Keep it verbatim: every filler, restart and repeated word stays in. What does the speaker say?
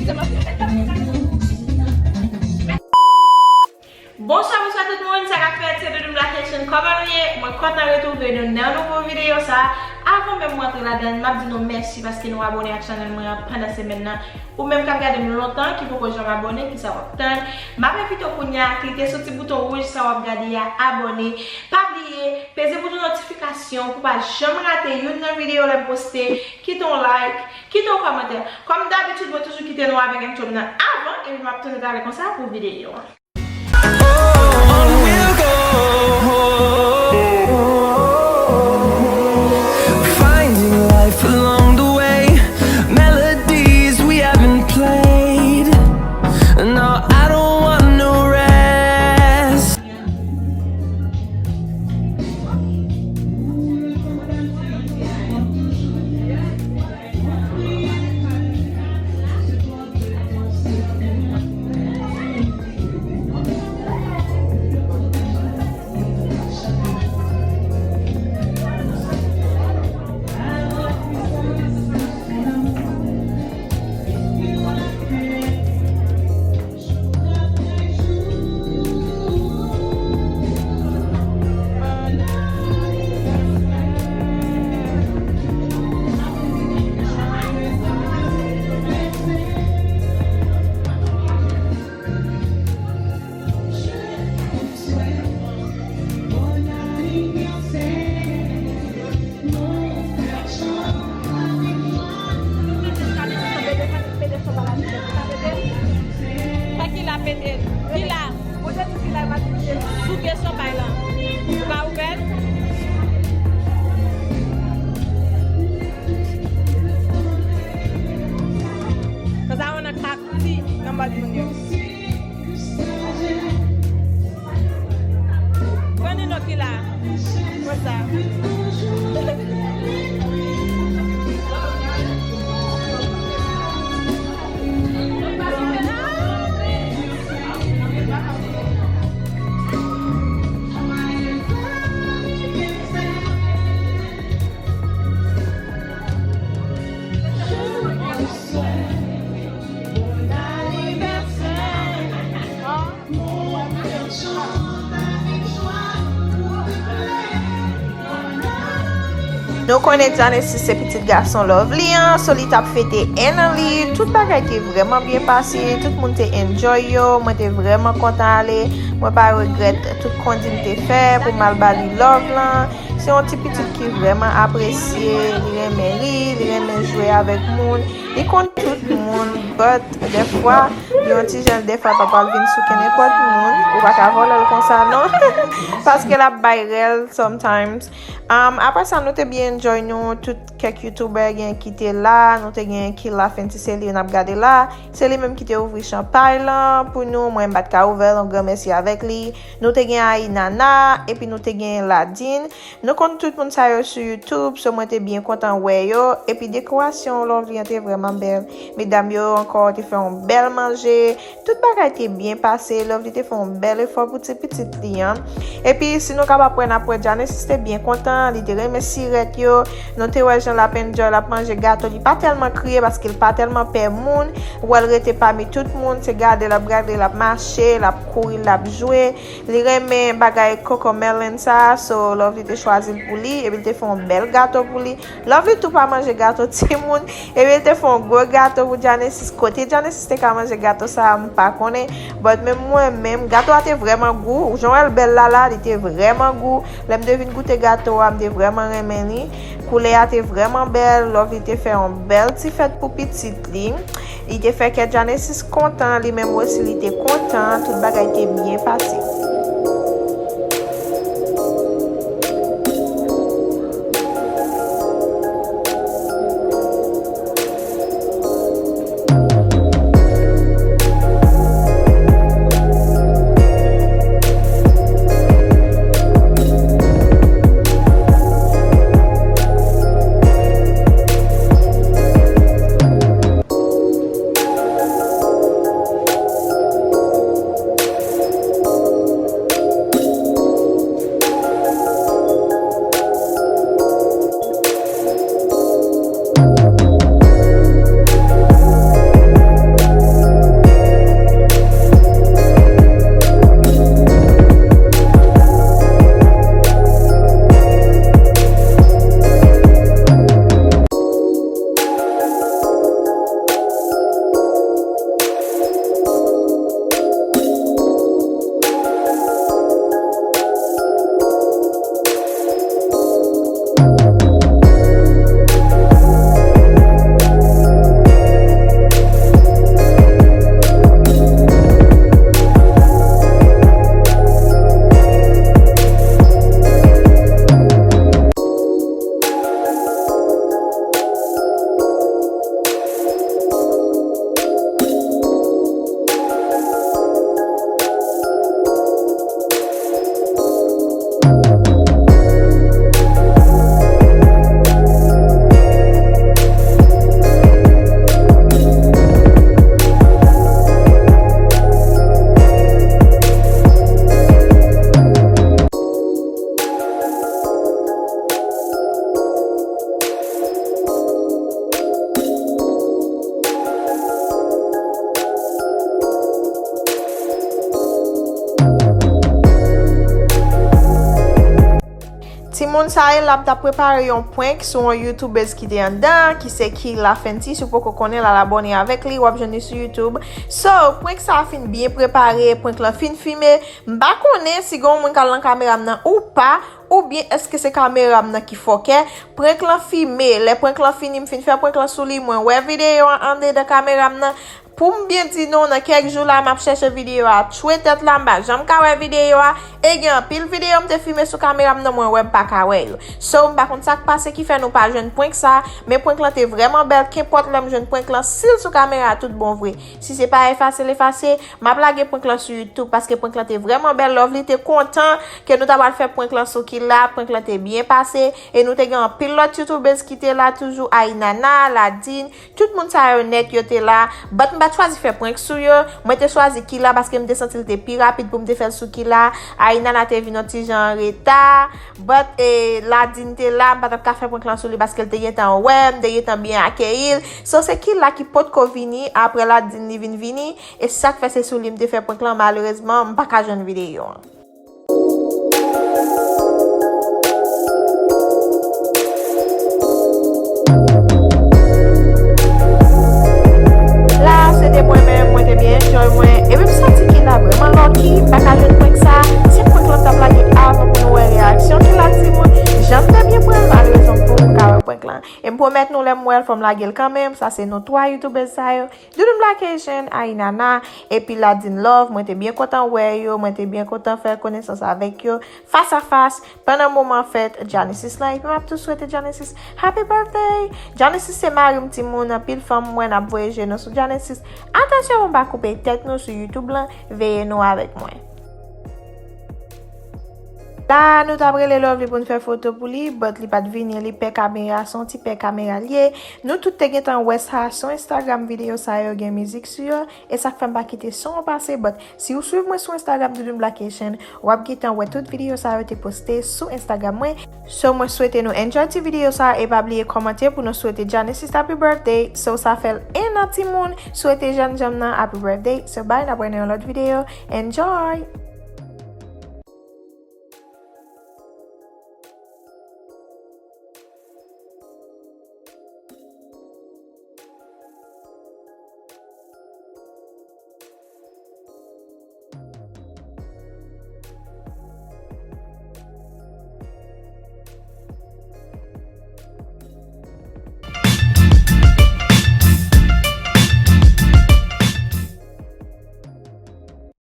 Bonswa, bonswa tout moun, sa k ap fèt, se Doudou Black Haitian, kòman nou ye? Mwen kontan retwouve nou nan nouvo videyo sa. Avan menm mwen antre ladan l, m ap di nou mèsi paske nou abone ak chanèl mwen an pandan semèn nan. Ou menm k ap gade m lontan, ki poko janm abone, kisa w ap tann? M ap envite w kounye a, klike sou ti bouton wouj sa w ap gade a, abone. Pa bliye, peze bouton notifikasyon pou w pa janm rate youn nan videyo lè m poste. Kite yon like, kite yon kòmantè. Kòm dabitid, mwen toujou kite nou avèk entwo m nan avan, epi m ap tounen talè konsa pou videyo an. Finding life along the way, melodies we haven't played. No, I don't want no rest. Fè ki la pete. Ki la? Souke chanpay lan. Ou ka ouvè l? Konsa ou nan kap ti nan mòd moun yo. Fanny non ki la. Konsa. Nou konnen Genesis se pitit gason Lovely an, so li t ap fete en an li. Tout bagay te vrèman byen pase, tout moun te enjoy yo, mwen te vrèman kontan ale. Mwen pa regrèt tout kondi m te fè pou m al ba li love lan. Se yon ti pitit ki vrèman apresye, li renmen ri, li renmen jwe avèk moun, li konn tout moun, but dèfwa, li yon ti jan dèfwa pa pral vin souke nenpòt moun, ou pa ka vòlè l konsa non, paske l ap bay rèl sometimes. Um, apre sa, nou te byen enjoy nou, tout kèk youtubè gen ki te la, nou te gen Killa Fenty, se li n ap gade la, se li menm ki te ouvri chanpay lan pou nou, mwen m pa t ka ouvè l, yon gran mèsi avèk li. Nou te gen Ainana, epi nou te gen Ladine. Nou konn tout moun sa yo sou YouTube, so mwen te byen kontan wè yo. Epi dekorasyon Lovely an te vrèman bèl. Medam yo ankò te fè yon bèl manje. Tout bagay te byen pase. Lovely te fè yon bèl efò pou ti pitit li an. Epi si nou kapab wè, n ap wè Genesis te byen kontan. Li te renmen sirèt yo. Nou te wè jan l ap enjoy, l ap manje gato. Li pa tèlman kriye paske l pa tèlman pè moun. Ou wè l rete pami tout moun. Se gade l ap gade, l ap mache, l ap kouri, l ap jwe. Li renmen bagay cocomelon sa, so Lovely te chwazi l pou li, epi l te fè yon bèl gato pou li. Lovely tou pa manje gato timoun, epi l te fè yon gwo gato pou Genesis. Kote Genesis te ka manje gato sa, m pa konnen, but menm mwen menm, gato a te vrèman gou. Jan w wè l bèl la la, li te vrèman gou. Lè m te vin goute gato a, m te vrèman renmen li. Koulè a te vrèman bèl. Lovely te fè yon bèl ti fèt pou pitit li. Li te fè kè Genesis kontan, li menm osi li te kontan, tout bagay te byen pase. Moun sa e l ap t ap prepare yon prank sou yon youtubèz ki te anndan, ki se Kila Fenty. Si w poko konnen l, al abòne avèk li, w ap jwenn li sou YouTube. So, prank sa a fin byen prepare, prank lan fin fime. M pa konnen si gen yon moun k al nan kamera m nan ou pa, oubyen èske se kamera m nan ki fòkè. Prank lan fime, lè prank lan fini, m fin fè prank lan sou li, mwen wè videyo a andedan kamera m nan. Pou m byen di nou, nan kèk jou la, m ap chèche videyo a, tchwe tèt la, m pa janm ka wè videyo a, e gen anpil videyo m te fime sou kamera m nan, mwen wè m pa ka wè yo. So, m pa konn sa k pase ki fè nou pa jwenn prank sa, men prank lan te vrèman bèl, kenpòt lè m jwenn prank lan, si l sou kamera, tout bon vre. Si se pa efase l efase, m ap lage prank lan sou YouTube, paske prank lan te vrèman bèl, Lovely te kontan ke nou ta pral fè prank lan sou Kila, prank lan te byen pase, e nou te gen anpil lòt youtubèz ki te la toujou, Ainana, Ladine, tout moun sa yo nèt yo te la, but m pa t chwazi fè prank sou yo, mwen te chwazi Kila paske m te santi l te pi rapid pou m te fè l sou Kila. Ainana te vin yon ti jan an reta, but e, Ladine te la, m pa t ap ka fè prank lan sou li paske l te gentan wè m, te gentan byen akeyi l. So se Kila ki potko vini, apre Ladine li vin vini, e sa k fè se sou li m te fè prank lan, malerezman, m pa ka jwenn videyo an. La, se te mwen menm, mwen te byen enjoy mwen. Epi m santi Kila vrèman lucky, m pa ka jwenn prank sa. Se prank lan m t ap lage avan pou nou wè reyaksyon Kila di mwen. Jan m te byen pran l, malerezman m poko ka wè prank lan. E m pwomèt nou lè m wè l, fò m lage l kanmenm. Sa se nou twa youtubèz sa yo. Doudoune Black Asian, Ainana, epi Ladine Love, mwen te byen kontan wè yo, mwen te byen kontan fè konesans avèk yo, fas a fas, pandan moman fèt Genesis lan, epi m ap tou swete Genesis happy birthday! Genesis se mari m timoun, anpil fanm m wè n ap voye je nou sou Genesis. Atansyon pou m pa koupe tèt nou sou YouTube lan, veye nou avèk mwen. La, nou t ap rele Lovely pou n fè foto pou li, but li pa t vini, li pè kamera, se yon ti pè kamera l ye. Nou tout te gentan wè sa, sou Instagram videyo sa yo gen mizik sou yo, e sa k fè m pa kite son an pase, but si w swiv mwen sou Instagram Doudoune Black Asian, w ap gentan wè tout videyo sa yo te poste sou Instagram mwen. So, mwen swete nou enjoy ti videyo sa, e pa bliye kòmante pou nou swete Genesis happy birthday. So, sa fè l en an timoun, swete jèn janm nan happy birthday. So, bye, n ap wè nan yon lòt videyo. Enjoy!